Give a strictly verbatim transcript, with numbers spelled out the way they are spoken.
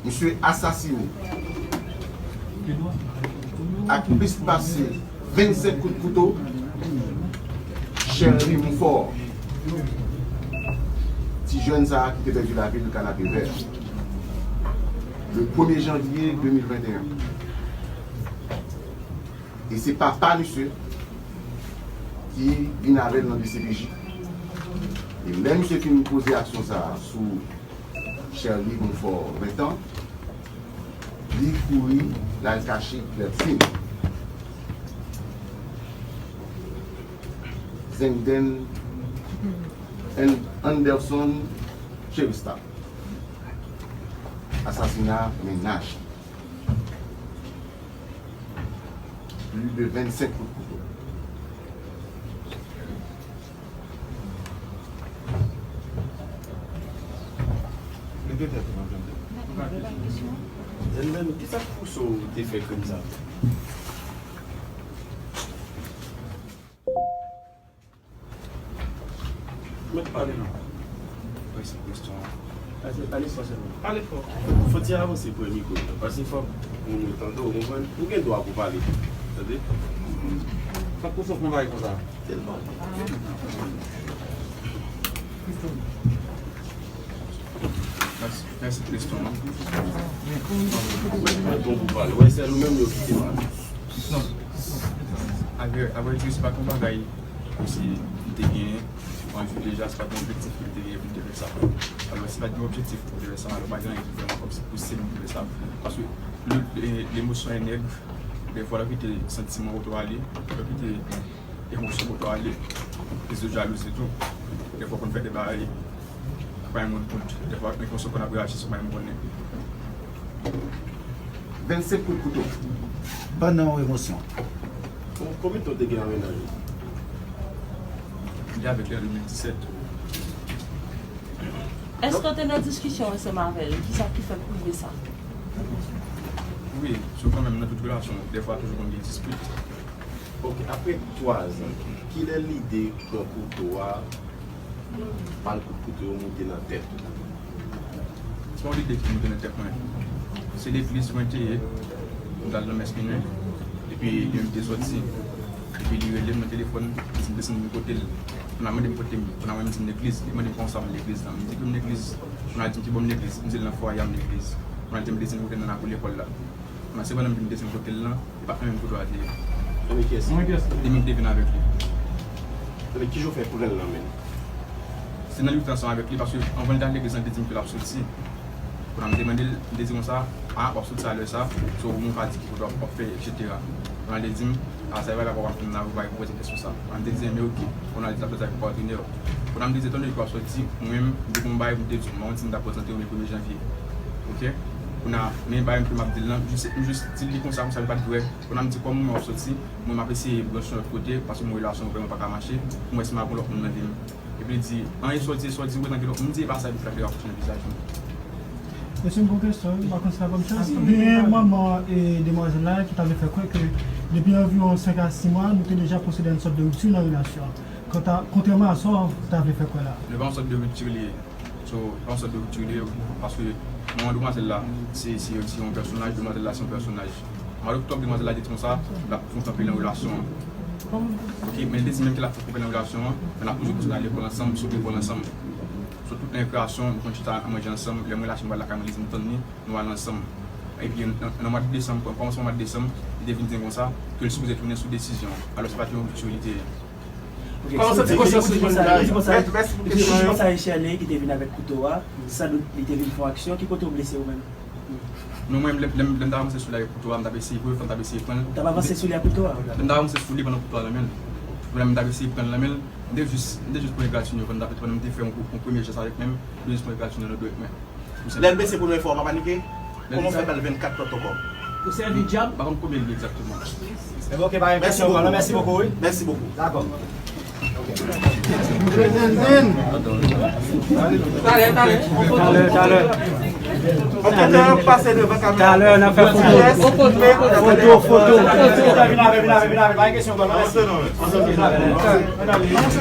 Misye asasine ak plis pase vennsenk kout kouto Sherly Monfort, ti jèn sa a ki te pèdi lavi l Kanapevè, le premye janvye de mil venteyen. E se papa misye ki vin avè l nan D C P J. E lè misye fin poze aksyon sa a sou Sherly Monfort, ventan, li kouri, l al kache Clertine Zengden An-, Anderson Cherista. Asasina mennaj. Plis de vennsenk kout kouto. Leve tèt ou, madanm. Zengden, kisa k pouse w te fè krim sa? Mèt pale non. Prese kestyon an. Pale, pale fò sèlman. Pale fò. Fò ti avanse pran mikwo yo, paske fòk moun yo tande w, konprann? Ou gen dwa pou pale. Tande? Fòk ou sòf nan bagay konsa. Tèlman. Mèsi, mèsi pou kestyon an. Mwen bon pou pale. Wè, se nou menm yo kite pale. Non. Avrè, avrè di, se pa t yon bagay kòmsi m te gen anvi deja, se pa t yon objektif ki te gen pou m te fè sa. Alò, si pa t gen objektif pou m te fè sa, alò, pa gen anyen ki vrèman kòmsi pouse m pou m te fè sa. Paske le, le, lemosyon e nèg, dèfwa l ap kite santiman w tou ale, l ap kite emosyon w tou ale, kriz de jalouzi tou. Dèfwa w konn fè de bagay, pa yon moun kont. Dèfwa, men konsa w konn ap reyaji sou pa yon moun konnen. Vennsenk kout kouto. Pandan yon emosyon. Kon-, konbyen tan w te gen an mennaj ou? M te avèk li an de mil disèt. Èske w te nan diskisyon ansanm avè l? Kisa ki fè l pwouve sa? Wi, sou kanmenm nan tout relasyon, dèfwa toujou konn gen dispit. Ok, apre twa zan, kilè lide pran kouto a, mal kout kouto yo moute nan tèt ou? Se pa yon lide ki moute nan tèt mwen. Se legliz mwen te ye, m t al nan mès minwi, epi li menm te sòti, epi li rele m nan telefòn, li di m desann vin kote l. Kounye a mande m kote m, kounye a mwen m di m legliz, li mande m kòman sa m legliz la. M di ke m legliz, kounye a li di m ki bò m legliz, m di l nan fwaye a m legliz. Kounye a li di m desann kote l nan lakou lekòl la. Kounye a se pandan m vin desann kote l lan, e pa menm kote a te ye. Kote kiyès? Li menm te vin avèk li. Kote ki jan w fè pran l nan men l? Se nan lite ansanm avèk li, paske anvan l te al legliz lan, li te di m ke l ap soti. Kounye a m te mande l, m te di konsa, a, w ap soti a lè sa, so, ou menm w ka di ki kote w ap fè, etsetera. Kounye a li te di m, a, sa e bagay pa w ap fè m la, ou pa gen pou poze m kesyon sa. Kounye a m te di, enben, oke. Kounye a li di l ap soti avèk patnè w. Kounye a m te di, etan done ke w ap soti, mwen menm, m te gen yon bagay pou m te di w, m pa konn si m ta prezante w, men premye janvye. Oke? Kounye a, men bagay m ke m ap di l lan, m jis, m jis di l li konsa, konsa li pa t vre. Kounye a m di, kòm mwen w ap soti, mwen m ap eseye branche yon lòt kote, paske mwen relasyon an vrèman pa ka mache, pou m wè si m ap gen lòt moun nan vi m. Epi li di, an, e sa w di, e sa w di, ou gentan gen lòt moun, m di, e pa sa, epi frape l ak kouch nan vizaj mwen. Mesye, m gon kesyon, wi, m pa konn si l ap ban m chans. Gen manman e demwazèl la ki ta vle fè kwè ke depi anviwon senk a sis mwa, nou te deja pwosede a yon sòt de ripti nan relasyon an. Kanta, kontrèman a sa w ta vle fè kwè la. Se pa yon sòt de ripti li ye. So, pa yon sòt de ripti li ye, paske manman demwazèl la, se, se, se yon pèsonaj, demwazèl la, se yon pèsonaj. Mwa doktòb, demwazèl la te di konsa, l ap fè yon kanpe nan relasyon an. Ok, men l te di menm ke l ap fè kanpe nan relasyon an, men n ap toujou kontinye al lekòl ansanm, sot lekòl ansanm. So, tout nan rekreasyon, nou konn chita al manje ansanm, lè mwen lache m pral lakay mwen, li di m tann li, nou al ansanm. Epi, nan, nan mwa desanm, kòmansman mwa desanm, li te vin di m konsa, ke l sipoze tounen sou desizyon an. Alò, se pa t yon ripti li te ye. Ok, kòman w santi konsyans ou jodi a? Mèsi, mèsi pou kesyon an. Kòman w santi Sherly ki te vin avèk kouto a, san dout li te vin fè yon aksyon, ki kote w blese ou menm? Non, mwen, lè, lè, lè m t ap avanse sou li avèk kouto a, m t ap eseye, premye fwa m t ap eseye pran l. W t ap avanse sou li ak kouto a? Lè m t ap avanse sou li pandan kouto a nan men l. Mwen, m t ap eseye pran l nan men l. M te jis, m te jis pran egratignan pandan m t ap, pandan m te fè yon, yon premye jès avèk men m, m te jis pran egratignan nan dwèt mwen. Lè l blese premye fwa, w pa panike? Kòman w fè ba l vennkat lòt ankò? Ou sèvi dyab? M pa konn konbyen l ye egzakteman. Ebyen, ok, pa gen kesyon ankò, non, mèsi bokou, wi. Mèsi bokou. Dakò. Talè, talè. Talè, talè. Anketè yo pase devan kamera. Talè, n ap fè foto. Foto, foto. Vin avè, vin avè, vin avè, pa gen kesyon ankò, non, mèsi.